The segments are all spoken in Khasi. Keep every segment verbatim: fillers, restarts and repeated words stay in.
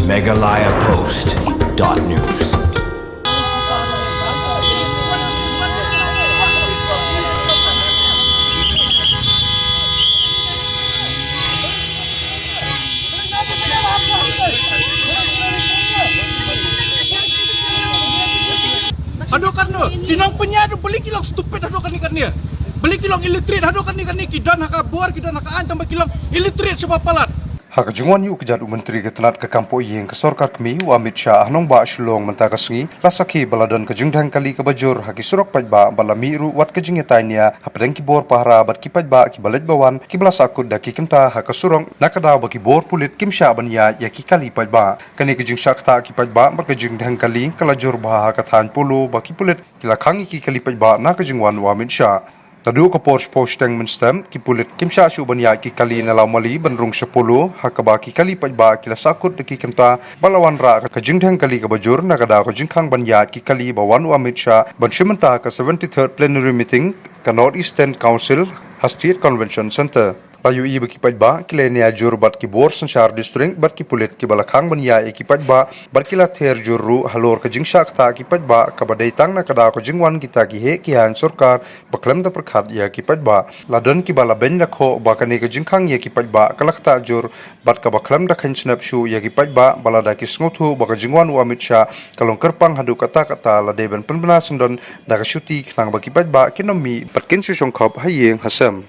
Meghalaya Post dot news. Haduh katno, ki nongpynïaid ruh balei ki long stupid haduh katne katne. Balei ki long illiterate haduh katne katne, ki don ha ka bor, ki don ha ka aiñ, tangba ki long illiterate shibun palat. Ha ka jingwan ïuh kjat u Myntri ka tnat ka kam poh ïing ka sorkar kmie u Amit Shah ha nongbah Shillong mynta ka sngi, la sakhi ba la don ka jingdheng kali kaba jur ha ki surok paidbah, ba la mih ruh wat ka jingïatai nia hapdeng ki bor pahara bad ki paidbah kiba leit ba wan, kiba la sahkut da ki kynta ha ka surok, na ka daw ba ki bor pulit kim shah ban ïaid ïa ki kali paidbah. Kane ka jingshah ktah ki paidbah bad ka jingdheng kali ka la jur bha ha ka thaiñ Polo, ba ki pulit ki la khang ïa ki kali paidbah na ka jingwan u Amit Shah. Naduh ka por shiphew shiteng mynstep, ki pulit kim shah shuh ban ïaid ki kali na Lawmali ban rung sha Polo, ha kaba ki kali paidbah ki la sahkut da ki kynta, ba la wanrah ka jingdheng kali kaba jur na ka daw ka jingkhang ban ïaid ki kali ba wan u Amit Shah ban shim bynta ka seventy-third plenary meeting ka North Eastern Council ha State Convention Centre. La ïohi ba ki paidbah ki la ïania jur bad ki bor synshar district bad ki pulit kiba la khang ban ïaid ïa ki paidbah, bad ki la ther jur ruh halor ka jingshah ktah ki paidbah kaba dei tang na ka daw ka jingwan kita ki heh ki haiñ sorkar ba khlem da pyrkhat ïa ki paidbah. La don kiba la beiñ la khoh ba kane ka jingkhang ïa ki paidbah ka la ktah jur, bad kaba khlem da kheiñ sngap shuh ïa ki paidbah, ba lada ki sngewthuh ba ka jingwan u Amit Shah ka long kyrpang haduh katta katta, la dei ban pynbna syndon da ka shuti khnang ba ki paidbah kin ym mih bad kin shu shongkhop ha ïing ha sem.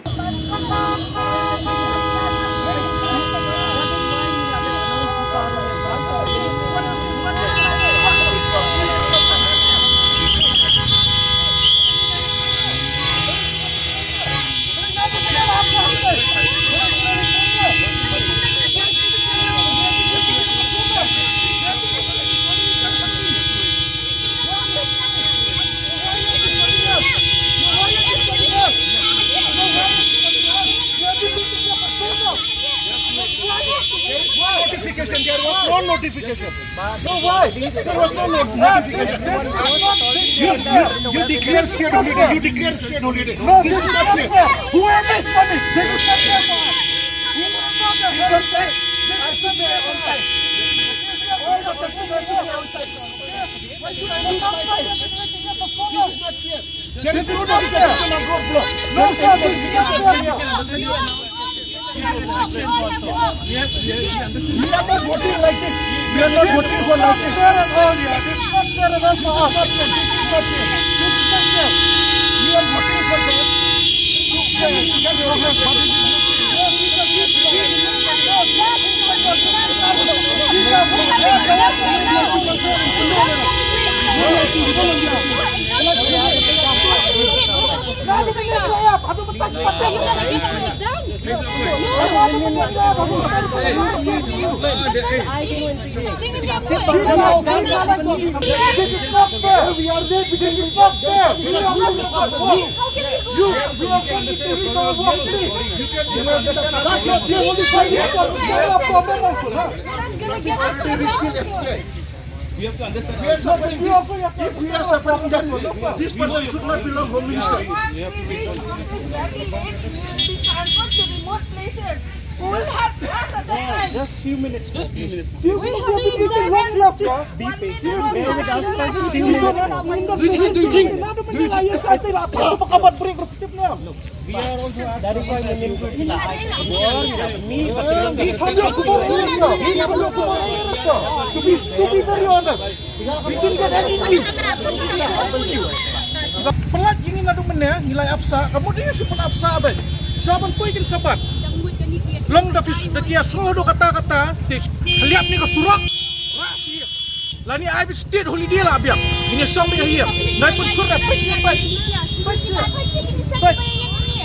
Notification, there was no notification. No, why? There was no no-, notification. You, you, you declare state holiday. You declare state holiday. No, this is not fair. Whoever is coming, this is not fair for us. We will not have on time. This is not fair on time. All the taxis are on time. Why should I lose my time? This is not fair. There is no notification on road block. No, sir, this is not fair. We are not voting like this. We are not voting for like this. This is not fair at all. This is not fair. This is not fair. This is not fair. We are voting for the This is not fair. We are late. This is not fair. You, you are going to reach our work, please. That's not the only thing. You have a problem also, huh? We have to understand. We are suffering. This, if we are suffering, then this person should not belong Home Minister. Once we reach office very late, we will be transferred to remote places. Who will help us at that time? Just few minutes. Just few minutes. Few minutes. Be patient. Bear with us for few minutes. We are also asking. To be, to be very honest, we didn't get any lead. Pynlait ïa ngi naduh mynne, ngi la ïap sah, ka mut ïa shu pynap sah bad shu ban poi kin sabat. Long da phi da ki ïa sngewthuh kata kata, te khliap ne ka surok. Lane ai beit state holiday la biang. Ngin ïa shong beit ha ïing. Nai pynkhur da peit peit. Peit.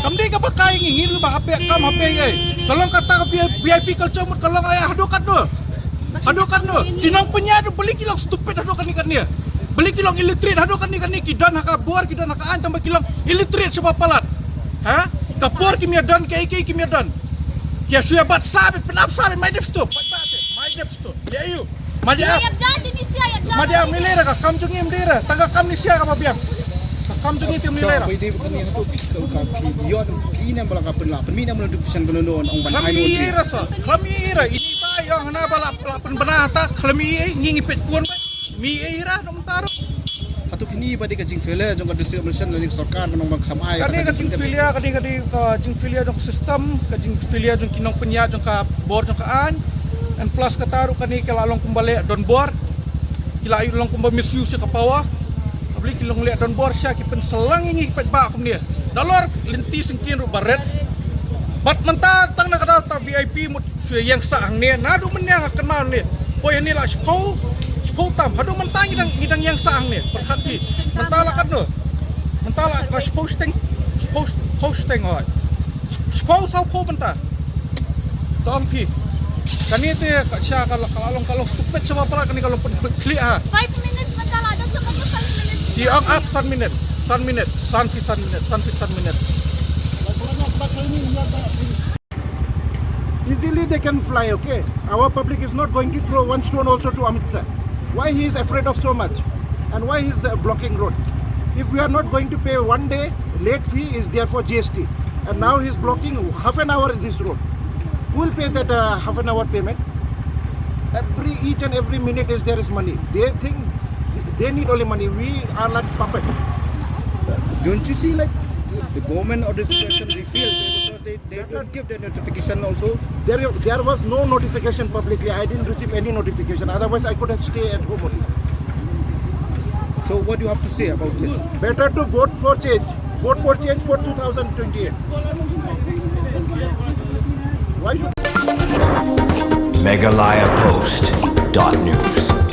Kam dei kaba kai ngi, ngi ruh ba ha peit kam ha peit ei. Ka long kata ka V I P culture mut ka long ei haduh katno. Haduh katno. Ki nongpynïaid ruh balei ki long stupid haduh katne katne. Balei ki long illiterate haduh katne katne, ki don ha ka bor, ki don ha ka aiñ, tangba ki long illiterate shibun palat. Ha? Ka por kim ïa don, kaei kaei kim ïa don. Ki ïa shu ïa bat sah beit, pynap sah beit, mai dep stop. Mai dep stop. Ïa ïu. Madi am. Madi am, me lei re ka kam jong ngi, em dei re. Tang ka kam ni sia kaba biang. Ka kam jong ngi te me lei re. Klam ïa re sa. Klam ïa re. Ini ba Ïong hana ba la, la pynbna ta khlem ei ei, ngi ngi peit kun ba. Mi ei ra nong taru. Hato kini ba dei ka jingfailure jong ka district administration lane sorkar ba nong ban kham ai. Kane ka jingfailure, kane ka dei ka jingfailure jong ka system, ka jingfailure jong ki nongpynïaid jong ka bor jong ka aiñ. And plus kata ruh kane ka la long kumba leh donbor. Ki la ïoh long kumba misuse ïa ka power. Ka bli ki long leh donbor sha ki pynsalang ïa ngi ki paidbah kumne. Nalor lynti syngkien ruh ba red. Bad mynta tang na ka daw ta V I P mut shu ïeng sah hangne. Naduh mynne nga kynmaw ne. Poi hangne la shiphew, shiphew tam. Haduh mynta ngi dang, ngi dang ïeng sah hangne. Pyrkhat phi. Mynta la katno. Mynta la, la shiphew shiteng, shiphew, shiphew shiteng hoi. Shiphew saw phew mynta. Tong phi. Kane te ka sha ka la, ka la long, ka long stupid shaba palat kane ka long pynkhlieh ha. Five minutes mynta la dang sa five minutes. Ti ong ap san minit. San minit. San phi san minit. San phi san minit. Easily they can fly, okay? Our public is not going to throw one stone also to Amit Shah. Why he is afraid of so much? And why he is the blocking road? If we are not going to pay one day late fee is there for G S T. And now he is blocking half an hour this road. Who will pay that uh, half an hour payment? Every, each and every minute is there is money. They think they need only money. We are like puppet. Don't you see, like, the government or the situation they feel because they, they don't give the notification also? There, there was no notification publicly. I didn't receive any notification. Otherwise, I could have stayed at home only. So what do you have to say about this? Better to vote for change. Vote for change for two thousand twenty-eight. Why should Meghalaya Post dot news.